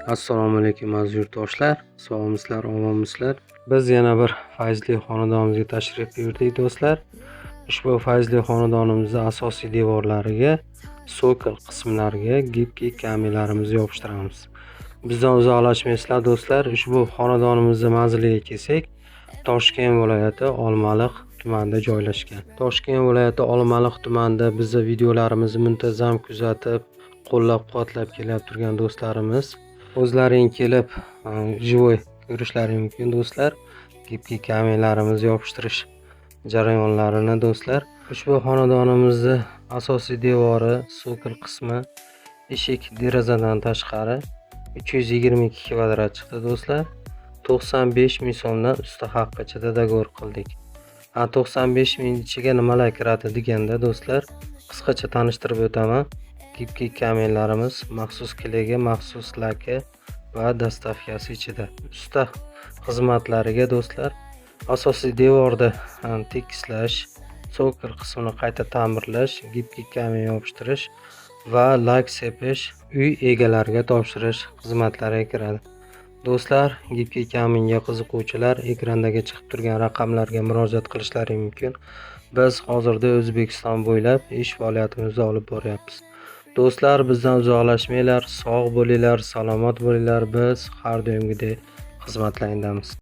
Assalomu alaykum, aziz yurtdoshlar, sog'misizlar, omonmisizlar? Biz yana bir fayzli xonadonimizga tashrif buyurdik, do'stlar. Ushbu fayzli xonadonimizni asosiy devorlariga, sokol qismlariga гибкий камень larimizni yopishtiramiz. Bizdan uzoqlashmaysizlar, do'stlar. Ushbu xonadonimizni manziliga kelsak, Toshkent viloyati Olmaliq tumanida joylashgan. Toshkent viloyati Olmaliq tumanida bizni videolarimizni muntazam kuzatib, qo'llab-quvvatlab kelib turgan do'stlarimiz o'zlaring kelib живой ko'rishlari mumkin, do'stlar. Гибкий камень larimizni yopishtirish jarayonlarini, do'stlar. Ushbu xonadonimizni asosiy devori, sokol qismi, eshik, derazadan tashqari 322 kvadrat chiqdi, do'stlar. 95 ming so'mdan usta haqqicha договор qildik. Ha, 95 ming ichiga nimalar kiradi deganda, do'stlar, qisqacha tanishtirib o'taman. Гибкий камень larimiz maxsus клей ga, maxsus laki va доставка si ichida. Usta xizmatlariga, do'stlar, asosiy devorni tekislash, sokol qismini qayta ta'mirlash, гибкий камень yopishtirish va lak sepish, uy egalariga topshirish xizmatlariga kiradi. Do'stlar, гибкий камень ga qiziquvchilar ekrandagi chiqib turgan raqamlarga murojaat qilishlari mumkin. Biz hozirda O'zbekiston bo'ylab ish faoliyatimizni olib boryapmiz. Do'stlar, bizdan uzoqlashmanglar, sog' bo'linglar, salomat bo'linglar. Biz har doimgidek xizmatlaringdamiz.